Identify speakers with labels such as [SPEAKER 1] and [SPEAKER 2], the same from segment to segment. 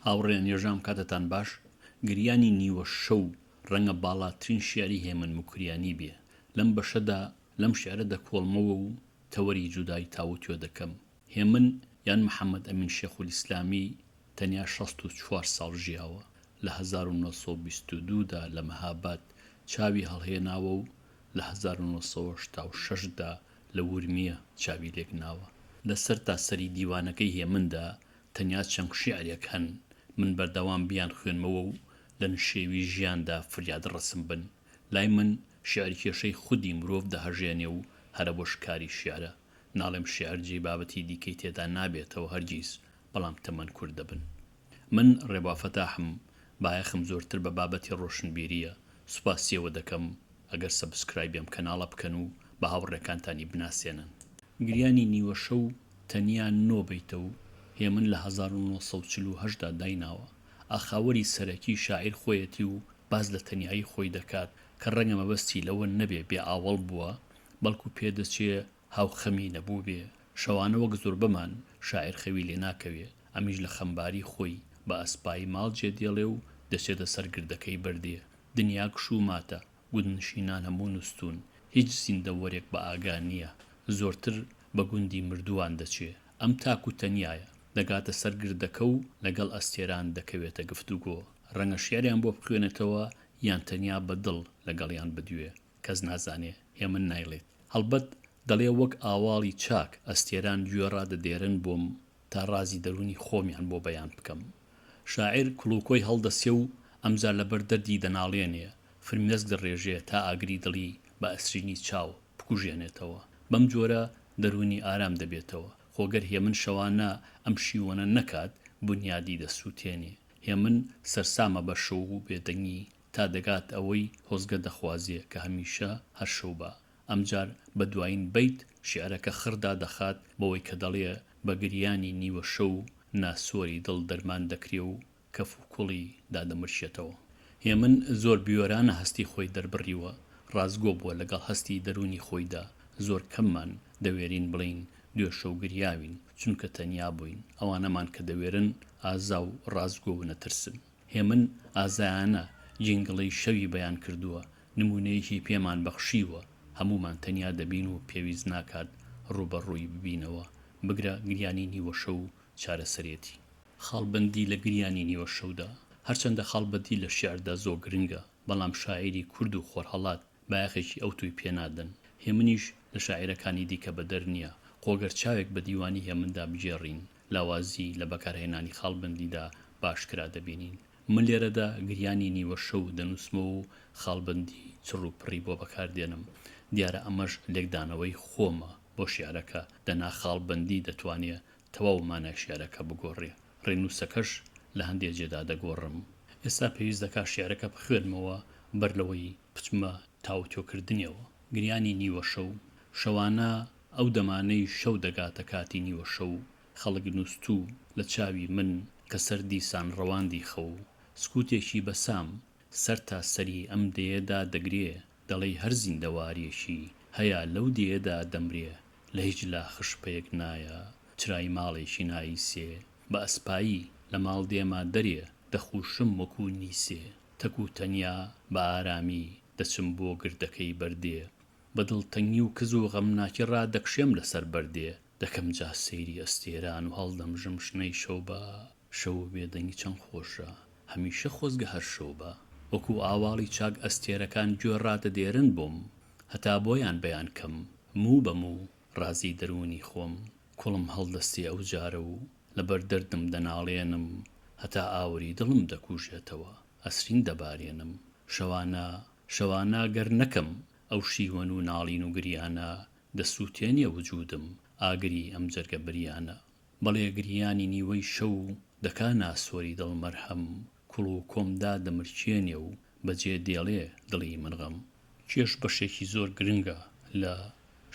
[SPEAKER 1] هاوڕێیان یەژام کاتتان باش، گریانی نیوە شەو ڕەنگە باڵاترین شیعری هێمن موکریانی بێ، لەم بەشەدا لەم شیعرە دەکۆڵمەوە و تەوەری جودای تاووتوێ دەکەم. هێمن یان محەمەد ئەمین شێخولیسلامی تەنیا 64 ساڵ ژیاوە، لە 1922 دا لە مەهاباد چاوی هەڵهێناوە و لە 1986 دا لە ورمیە چاوی لێک ناوە. لە سەرتاسەری دیوانەکەی هێمندا تەنیا چەند شیعرێک هەن من بەردەوام بیانخوێنمەوە و لە نشێوی ژیاندا فریادڕەسم بن. لای من شیعر کێشەی خودی مرۆڤ دەهەژێنێ و هەرەوەش کاری شیعرە. ناڵێم شیعر جێی بابەتی دیکەی تێدا نابێتەوە هەرگیز، بەڵام تەمەن کورت دەبن. من ڕێبوا فەتاحم، بایەخم زۆرتر بە بابەتی ڕۆشنبیرییە، سوپاسیەوە دەکەم ئەگەر subscribe ی ئەم کەناڵە بکەن و بە هاوڕێکانتانی بناسێنن. گریانی نیوەشەو تەنیا نۆ بەیتە و هێمن لە 1948 دا دایناوە. ئاخاوەری سەرەکی شاعیر خۆیەتی و باس لە تەنیایی خۆی دەکات کە ڕەنگە مەبەستی لەوە نەبێ بێ ئاوەڵ بووە، بەڵکو پێدەچێ هاوخەمی نەبووبێ. شەوانە وەک زۆربەمان شاعیر خەوی لێ ناکەوێ، ئەمیش لە خەمباری خۆی بە ئەسپایی ماڵ جێ دێڵێ و دەچێتە سەر گردەکەی بەردێ. دنیا کش و ماتە، گوندنشینان هەموو نوستوون، هیچ زیندەوەرێک بە ئاگا نییە، زۆرتر بە گوندی مردووان دەچێ. ئەم تاک و تەنیایە. دەگاتە سەر گردەکە و لەگەڵ ئەستێران دەکەوێتە گفتوگۆ. ڕەنگە شیعریان بۆ بخوێنێتەوە یان تەنیا بە دڵ لەگەڵیان بدوێ. کەس نازانێ. هێمن نایڵێت. هەڵبەت دەڵێ وەک ئاواڵی چاک ئەستێران گوێ ڕادەدێرن بۆم تا ڕازی دەروونی خۆمیان بۆ بەیان بکەم. شاعیر کوڵوکۆی هەڵدەسێ و ئەمجار لەبەر دەردی دەناڵێنێ، فرمێسک دەڕێژێ تا ئاگری دڵی بە ئەسرینی چاو بکوژێنێتەوە. بەم جۆرە دەروونی ئارام دەبێتەوە. خۆ گەر هێمن شەوانە ئەم شیوەنە نەکات، بونیادی دەسووتێنێ. هێمن سەرسامە بە شەو و بێدەنگی تا دەگات ئەوەی خۆزگە دەخوازێ کە هەمیشە هەر شەو با. ئەمجار بە دوایین بەیت شیعرەکە خڕ دادەخات بەوەی کە دەڵێ بە گریانی نیوە شەو ناسۆری دڵ دەرمان دەکرێ و کەف و کوڵی دادەمرکێتەوە. هێمن زۆر بوێرانە هەستی خۆی دەربڕیوە، ڕاستگۆ بووە لەگەڵ هەستی دەروونی خۆیدا، زۆر کەممان دەوێرین بڵێین دوێ شەو گریاوین، چونکە تەنیا بووین، ئەوانەمان کە دەوێرن ئازا و ڕاستگۆ و نەترسن. هێمن ئازایانە گینگڵەی شەوی بەیان کردووە، نموونەیەکی پێمان بەخشیوە، هەموومان تەنیا دەبین و پێویست ناکات ڕووبەڕووی ببینەوە، بگرە گریانی نیوەشەو چارەسەرێتی. خاڵبەندی لە گریانی نیوەشەودا. هەرچەندە خاڵبەندی لە شیعردا زۆر گرنگە، بەڵام شاعیری کورد و خۆرهەڵات بایەخێکی ئەوتۆی پێ نادەن. هێمنیش لە شاعیرەکانی دیکە بەدەر نییە. خۆ گەر چاوێک بە دیوانی هێمندا بگێڕین، لاوازی لە بەکارهێنانی خاڵبەندیدا بە ئاشکرا دەبینین. من لێرەدا گریانی نیوەشەو دەنووسمەوە و خاڵبەندی چڕ و پڕی بۆ بەکار دێنم. دیارە ئەمەش لێکدانەوەی خۆمە بۆ شیعرەکە، دەنا خاڵبەندی دەتوانێ تەواو مانای شیعرەکە بگۆڕێ. ڕێنووسەکەش لە هەندێ جێدا دەگۆڕم. ئێستا پێویست دەکا شیعرەکە بخوێنمەوە بەر لەوەی بچمە تاوتوێکردنیەوە. گریانی نیوەشەو. شەوانە ئەو دەمانەی شەو دەگاتە کاتی نیوەشەو، خەڵک نووستوو لە چاوی من کە سەر دیسان ڕەواندی خەو. سکووتێکی بەسام سەر تا سەری ئەم دێیەدا دەگرێ، دەڵێی هەر زیندەوارێکی هەیە لەو دێیەدا دەمرێ. لە هیچ لا خشپەیەک نایە، چرای ماڵێکی نایسێ. بە ئەسپایی لە ماڵ دێمە دەرێ، دەخوشم وەکوو نیسێ. تەک و تەنیا بە ئارامی دەچم بۆ گردەکەی بەردێ. بە دڵتەنگی و کز و غەمناکی ڕادەکشێم لەسەر بەردێ. دەکەم جا سەیری ئەستێران و هەڵدەمژم شنەی شەو بە شەو و بێدەنگی چەند خۆشە هەمیشە خۆزگە هەر شەو بە وەکوو ئاواڵی چاک ئەستێرەکان گوێ ڕادەدێرن بۆم هەتا بۆیان بەیان کەم موو بە موو ڕازی دەروونی خۆم کوڵم هەڵدەستێ ئەو جارە و لەبەر دەردم دەناڵێنم هەتا ئاوری دڵم دەکوژێتەوە ئەسرین دەبارێنم شەوانە شەوانە گەر نەکەم ئەو شیوەن و ناڵین و گریانە دەسووتێنێ وجوودم ئاگری ئەم جەرگە بریانە. بەڵێ گریانی نیوەی شەو دەکا ناسۆری دڵ مەرهەم کوڵ و کۆم دادەمرکێنێ و بەجێ دێڵێ دڵی من غەم. کێش بەشێکی زۆر گرنگە لە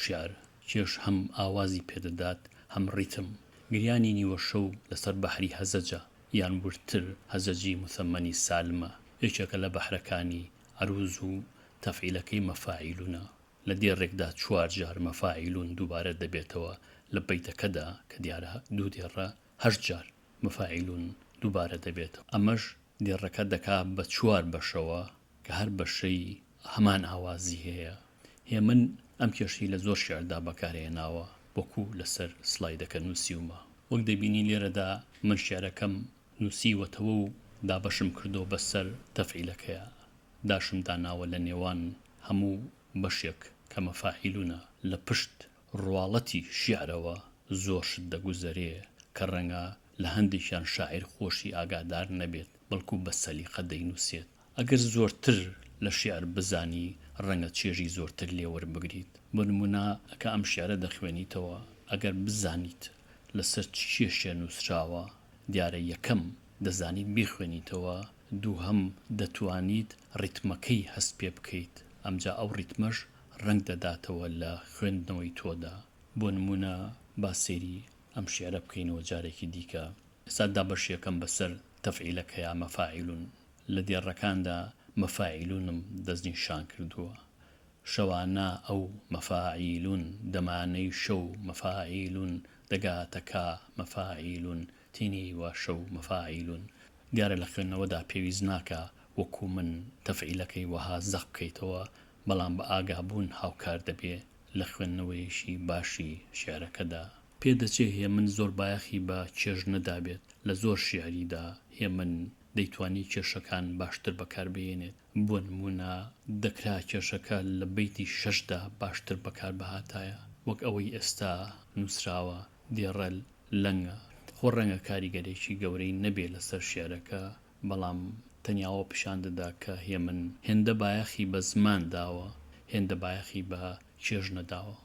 [SPEAKER 1] شیعر، کێش هەم ئاوازی پێ دەدات هەم ڕیتم. گریانی نیوە شەو لەسەر بەحری هەزەجە یان وردتر هەزەجی موثەمەنی سالمە، یەکێکە لە بەحرەکانی عەرووز و تەفعیلەکەی مەفاعیلونە. لە دێڕێکدا چوار جار مەفاعیلون دووبارە دەبێتەوە، لە بەیتەکەدا کە دیارە دوو دێڕە هەشت جار مەفاعیلون. دووبارە دەبێتەوە. ئەمەش دێڕەکە دەکا بە چوار بەشەوە کە هەر بەشەی هەمان ئاوازی هەیە. هێمن ئەم کێشەی لە زۆر شیعردا بەکارهێناوە وەکو لەسەر سلایدەکە نووسیومە. وەک دەبینی لێرەدا من شیعرەکەم نووسیوەتەوە و دابەشم کردووە بەسەر تەفعیلەکەیا. داشم داناوە لە نێوان هەموو بەشێک کە مەفاعیلونە لە پشت ڕواڵەتی شیعرەوە زۆر شت دەگوزەرێ کە ڕەنگە لە هەندێکیان شاعیر خۆشی ئاگادار نەبێت بەڵکو بە سەلیقە دەینووسێت. ئەگەر زۆرتر لە شیعر بزانی ڕەنگە چێژی زۆرتر لێ وەربگریت. بۆ نموونە کە ئەم شیعرە دەخوێنیتەوە ئەگەر بزانیت لەسەر چ کێشێ نووسراوە دیارە یەکەم دەزانیت بیخوێنیتەوە، دووهەم دەتوانیت ڕیتمەکەی هەست پێ بکەیت، ئەمجا ئەو ڕیتمەش ڕەنگ دەداتەوە لە خوێندنەوەی تۆدا. بۆ نموونە با سەیری ئەم شیعرە بکەینەوە جارێکی دیکە. ئێستا دابەشیەکەم بەسەر تەفعیلەکەیا مەفاعیلون لە دێڕەکاندا مەفاعیلونم دەستنیشان کردووە. شەوانە ئەو مەفاعیلون دەمانەی شەو مەفاعیلون دەگاتە کا مەفاعیلون تینی و شەو مەفاعیلون. دیارە لە خوێندنەوەدا پێویست ناکا وەکوو من تەفعیلەکەی وەها زەق بکەیتەوە، بەڵام بە ئاگابوون هاوکار دەبێ لە خوێندنەوەیەکی باشی شیعرەکەدا. پێدەچێ هێمن زۆر بایەخی بە چێژ نەدابێت، لە زۆر شیعریدا هێمن دەیتوانی کێشەکان باشتر بەکار بهێنێت، بۆ نموونە دەکرا کێشەکە لە بەیتی شەشدا باشتر بەکار بهاتایە، وەک ئەوەی ئێستا نووسراوە، دێڕە لەنگە. خۆ ڕەنگە کاریگەرێکی گەورەی نەبێ لەسەر شیعرەکە، بەڵام تەنیا ئەوە پیشان دەدا کە هێمن هێندە بایەخی بە زمان داوە، هێندە بایەخی بە چێژ نەداوە.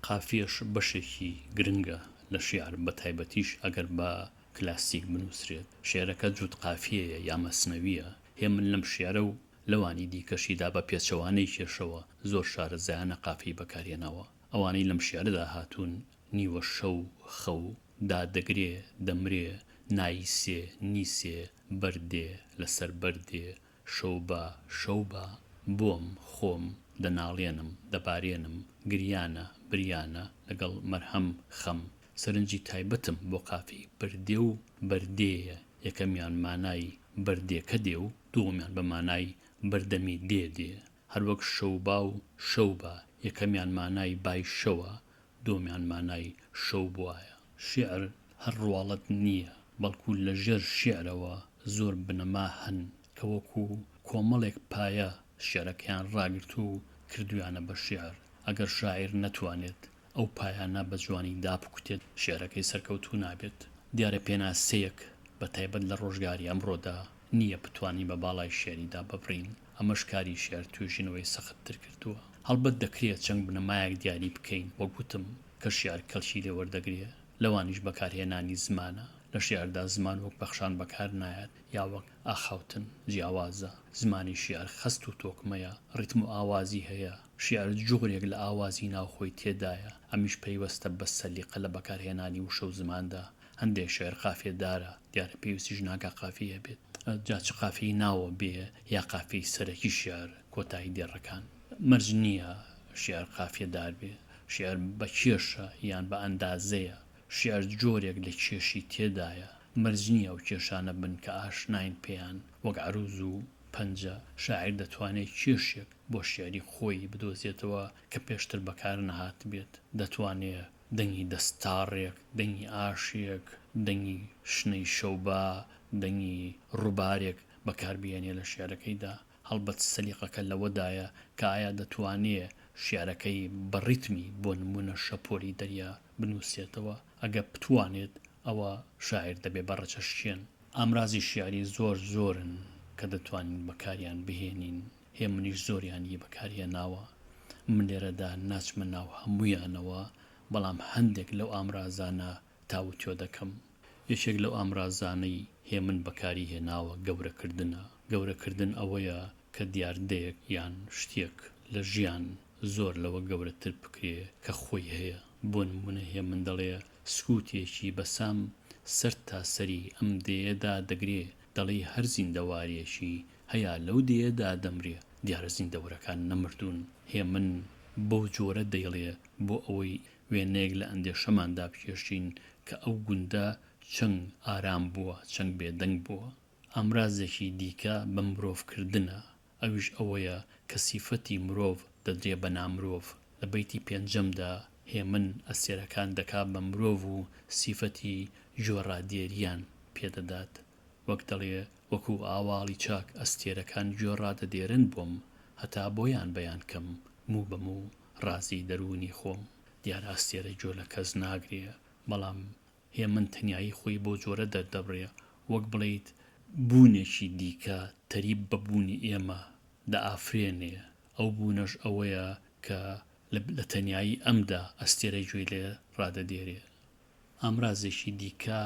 [SPEAKER 1] قافیەش بەشێکی گرنگە لە شیعر، بە تایبەتیش ئەگەر بە کلاسیک بنووسرێت. شیعرەکە جووت قافیەیە یا مەسنەوییە. هێمن لەم شیعرە و لەوانی دیکەشیدا بە پێچەوانەی کێشەوە زۆر شارەزایانە قافیەی بەکارهێناوە. ئەوانەی لەم شیعرەدا هاتوون، نیوە شەو خەو دادەگرێ دەمرێ نایسێ نیسێ بەردێ لەسەر بەردێ شەو بە شەو بە بۆم خۆم دەناڵێنم دەبارێنم گریانە بریانە لەگەڵ مەرهەم خەم سەرنجی تایبەتم بۆ قافیەی بەردێ و بەردێیە یەکەمیان مانای بەردێکە دێ و دووەمیان بە مانای بەردەمی دێ دێ هەروەک شەوبا و شەوبا یەکەمیان مانای بای شەوە دووەمیان مانای شەو بوایە. شیعر هەر ڕواڵەت نییە، بەڵکو لە ژێر شیعرەوە زۆر بنەما هەن کە وەکو کۆمەڵێک پایە شیعرەکەیان ڕاگرتووە و کردوویانە بە شیعر. ئەگەر شاعیر نەتوانێت ئەو پایانە بە جوانی دابکوتێت، شیعرەکەی سەرکەوتوو نابێت. دیارە پێناسەیەک بە تایبەت لە ڕۆژگاری ئەمڕۆدا نییە بتوانین بە باڵای شیعریدا ببڕین، ئەمەش کاری شیعر توێژینەوەی سەختتر کردووە. هەڵبەت دەکرێ چەند بنەمایەک دیاری بکەین، وەک وتم کە شیعر کەڵکی لێ وەردەگرێ، لەوانیش بەکارهێنانی زمانە. لە شیعردا زمان وەک پەخشان بەکار نایەت یا وەک ئاخاوتن، جیاوازە. زمانی شیعر خەست و تۆکمەیە، ڕیتم و ئاوازی هەیە. شیعر جۆرێک لە ئاوازی ناوخۆی تێدایە، ئەمیش پەیوەستە بە سەلیقە لە بەکارهێنانی وشە و زماندا. هەندێک شیعر قافیەدارە، دیارە پێویستیش ناکا قافیەی هەبێت، جا چ قافیەی ناوە بێ یا قافیەی سەرەکی شیعر، کۆتایی دێڕەکان. مەرج نییە شیعر قافیەدار بێ، شیعر بە کێشە یان بە ئەندازەیە، شیعر جۆرێک لە کێشی تێدایە، مەرج نییە ئەو کێشانە بن کە ئاشناین پێیان، وەک عەرووز و پەنجە، شاعیر دەتوانێ کێشێک بۆ شیعری خۆی بدۆزێتەوە کە پێشتر بەکار نەهاتبێت، دەتوانێ دەنگی دەستاڕێک، دەنگی ئاشێک، دەنگی شنەی شەوبا، دەنگی ڕووبارێک بەکار بهێنێ لە شیعرەکەیدا. هەڵبەت سەلیقەکە لەوەدایە کە ئایا دەتوانێ شیعرەکەی بە ڕیتمی بۆ نموونە شەپۆلی دەریا بنووسێتەوە؟ ئەگەر بتوانێت ئەوە شاعیر دەبێ بە ڕەچەشکێن. ئامرازی شیعری زۆر زۆرن کە دەتوانین بەکاریان بهێنین، هێمنیش زۆریانی بەکارهێناوە، من لێرەدا ناچمە ناو هەموویانەوە، بەڵام هەندێک لەو ئامرازانە تاوتوێ دەکەم. یەکێک لەو ئامرازانەی هێمن بەکاری هێناوە گەورەکردنە. گەورەکردن ئەوەیە کە دیاردەیەک یان شتێک لە ژیان زۆر لەوە گەورەتر بکرێ کە خۆی هەیە. بۆ نموونە هێمن دەڵێ سکووتێکی بەسام سەر تا سەری ئەم دێیەدا دەگرێ، دەڵێی هەر زیندەوارێکی هەیە لەو دێیەدا دەمرێ. دیارە زیندەوەرەکان نەمردوون. هێمن بەو جۆرە دەیڵێ بۆ ئەوەی وێنەیەک لە ئەندێشەماندا بکێشین کە ئەو گوندە. چەند ئارام بووە، چەند بێدەنگ بووە. ئامرازێکی دیکە بە مرۆڤکردنە، ئەویش ئەوەیە کە سیفەتی مرۆڤ دەدرێ بە نامرۆڤ. لە بەیتی پێنجەمدا هێمن ئەستێرەکان دەکا بە مرۆڤ و سیفەتی گوێڕادێریان پێ دەدات. وەک دەڵێ وەکوو ئاواڵی چاک ئەستێرەکان گوێ ڕادەدێرن بۆم هەتا بۆیان بەیان کەم موو بە موو ڕازی دەروونی خۆم. دیارە ئەستێرە گوێ لە کەس ناگرێ، بەڵام هێمن تەنیایی خۆی بەو جۆرە دەردەبڕێ وەک بڵێیت بوونێکی دیکە تەریب بە بوونی ئێمە دەئافرێنێ، ئەو بوونەش ئەوەیە کە لە تەنیایی ئەمدا ئەستێرە گوێی لێ ڕادەدێرێ. ئامرازێکی دیکە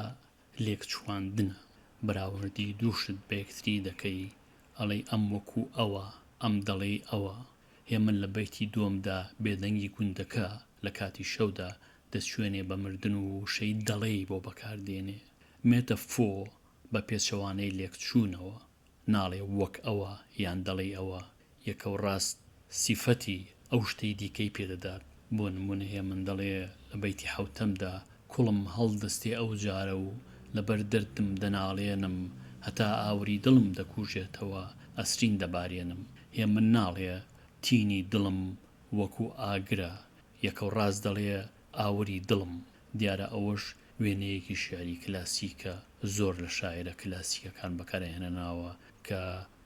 [SPEAKER 1] لێکچوواندنە، بەراوردی دوو شت بە یەکتری دەکەی، ئەڵێی ئەم وەکوو ئەوە، ئەم دەڵێی ئەوە. هێمن لە بەیتی دووەمدا بێدەنگی گوندەکە لە کاتی شەودا دەچوێنێ بە مردن و وشەی دەڵێی بۆ بەکار دێنێ. مێتە فۆ بە پێچەوانەی لێکچوونەوە. ناڵێ وەک ئەوە یان دەڵێی ئەوە. یەکەوڕاست سیفەتی ئەو شتەی دیکەی پێ دەدات. بۆ نموونە هێمن دەڵێ لە بەیتی حەوتەمدا کوڵم هەڵدەستێ ئەو جارە و لەبەر دەردم دەناڵێنم هەتا ئاوری دڵم دەکوژێتەوە ئەسرین دەبارێنم. هێمن ناڵێ تینی دڵم وەکوو ئاگرە، یەکەوڕاست دەڵێ ئاوری دڵم. دیارە ئەوەش وێنەیەکی شیعری کلاسیکە، زۆر لە شاعیرە کلاسیکەکان بەکاریانهێناوە کە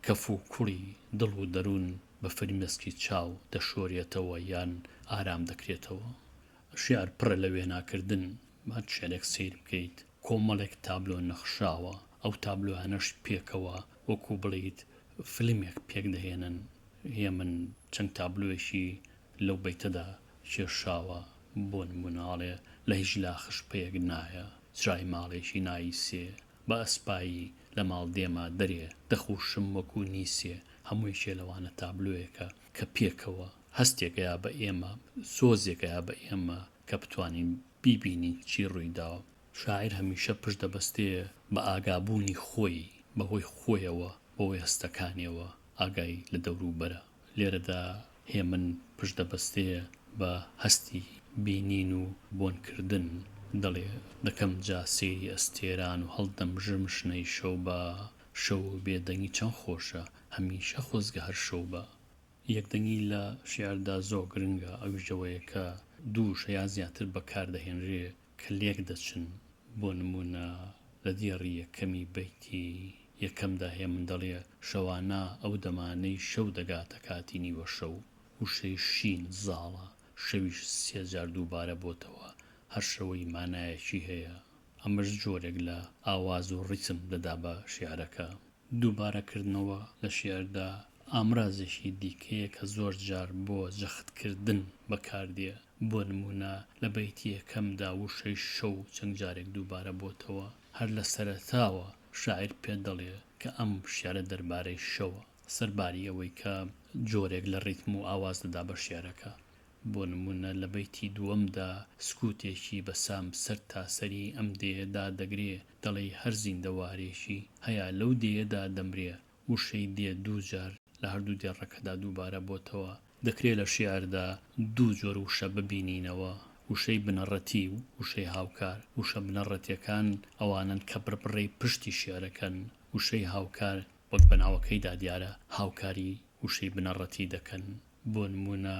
[SPEAKER 1] کەف و کوڵی دڵ و دەروون بە فرمێسکی چاو دەشۆرێتەوە یان ئارام دەکرێتەوە. شیعر پڕە لە وێناکردن، هەر شیعرێک سەیر بکەیت کۆمەڵێک تابلۆ نەخشاوە، ئەو تابلۆیانەش پێکەوە وەکوو بڵێیت فلمێک پێکدەهێنن. هێمن چەند تابلۆیەکی لەو بەیتەدا کێشاوە، بۆ نموونە ئەڵێ، لە هیچ لا خشپەیەک نایە، چرای ماڵێکی نایسێ، بە ئەسپایی لە ماڵ دێمە دەرێ، دەخوشم وەکوو نیسێ، هەموو یەکێ لەوانە تابلۆیەکە کە پێکەوە هەستێک ئەیا بە ئێمە، سۆزێک ئەیا بە ئێمە کە بتوانین بیبینین چی ڕووی داوە. شاعیر هەمیشە پشت دەبەستێ بە ئاگابوونی خۆی، بە هۆی خۆیەوە، بە هۆی هەستەکانیەوە ئاگای لە دەوروبەرە. لێرەدا هێمن پشت دەبەستێ بە هەستی بینین و بۆنکردن، دەڵێ، دەکەم جا سەیری ئەستێران و هەڵدەمژم شنەی شەو بە شەو و بێدەنگی چەند خۆشە، هەمیشە خۆزگە هەر شەو بە. یەکدەنگی لە شیعردا زۆر گرنگە، ئەویش ئەوەیە کە دوو وشە یا زیاتر بەکار دەهێنرێ کە لێک دەچن، بۆ نموونە لە دێڕی یەکەمی بەیتی یەکەمدا هێمن دەڵێ، شەوانە ئەو دەمانەی شەو دەگاتە کاتی نیوەشەو، وشەی شین زاڵە، شەویش سێ جار دووبارە بۆتەوە، هەر شەوەی مانایەکی هەیە. ئەمەش جۆرێک لە ئاواز و ڕیتم دەدا بە شیعرەکە. دووبارەکردنەوە لە شیعردا ئامرازێکی دیکەیە کە زۆر جار بۆ جەختکردن بەکاردێ. بۆ نموونە لە بەیتی یەکەمدا وشەی شەو چەند جارێک دووبارە بۆتەوە. هەر لە سەرەتاوە شاعیر پێت دەڵێ کە ئەم شیعرە دەربارەی شەوە. سەرباری ئەوەی کە جۆرێک لە ڕیتم و ئاواز دەدا بە شیعرەکە. بۆ نموونە لە بەیتی دووەمدا سکووتێکی بە سام سەر تا سەری ئەم دێیە دادەگرێ، دەڵێی هەر زیندەوارێکی هەیە لەو دێیەدا دەمرێ، وشەی دێ دوو جار لە هەردوو دێڕەکەدا دووبارە بۆتەوە. دەکرێ لە شیعردا دوو جۆر وشە ببینینەوە، وشەی بنەڕەتی و وشەی هاوکار. وشە بنەڕەتییەکان ئەوانەن کە بڕبڕەی پشتی شیعرەکەن، وشەی هاوکار وەک بە ناوەکەیدا دیارە هاوکاری وشەی بنەڕەتی دەکەن. بۆ نموونە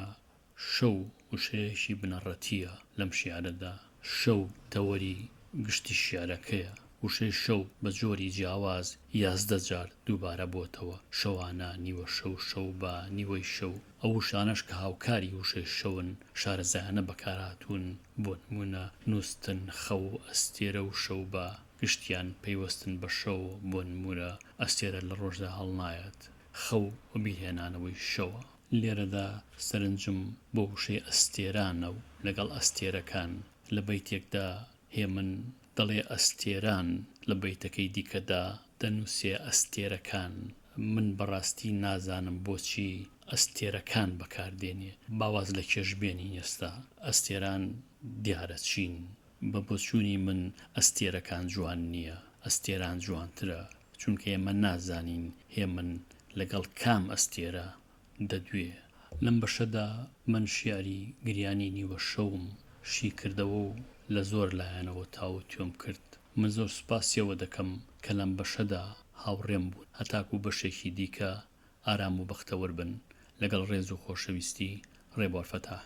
[SPEAKER 1] شەو وشەیەکی بنەڕەتییە لەم شیعرەدا، شەو تەوەری گشتی شیعرەکەیە، وشەی شەو بە جۆری جیاواز 11 جار دووبارە بۆتەوە، شەوانە، نیوەشەو، شەوبا، نیوەی شەو، ئەو وشانەش کە هاوکاری وشەی شەون شارەزایانە بەکارهاتوون، بۆ نموونە نووستن، خەو، ئەستێرە و شەوبا گشتیان پەیوەستن بە شەو، بۆ نموونە ئەستێرە لە ڕۆژدا هەڵنایەت. خەو و بیرهێنانەوەی شەوە. لێرەدا سەرنجم بۆ وشەی ئەستێرانە و لەگەڵ ئەستێرەکان. لە بەیتێکدا هێمن دەڵێ ئەستێران، لە بەیتەکەی دیکەدا دەنووسێ ئەستێرەکان. من بەڕاستی نازانم بۆچی ئەستێرەکان بەکار دێنێ. با واز لە کێش بێنین ئێستا. ئەستێران دیارە چین. بە بۆچوونی من ئەستێرەکان جوان نییە، ئەستێران جوانترە. چونکە ئێمە نازانین هێمن لەگەڵ کام ئەستێرە دەدوێ. لەم بەشەدا من شیعری گریانی نیوە شەوم شی کردەوە و لە زۆر لایەنەوە تاوتوێم کرد. من زۆر سوپاسیەوە دەکەم کە لەم بەشەدا هاوڕێم بوون. هەتاکوو بەشێکی دیکە ئارام و بەختەوەر بن. لەگەڵ ڕێز و خۆشەویستی، ڕێبوار فەتاح.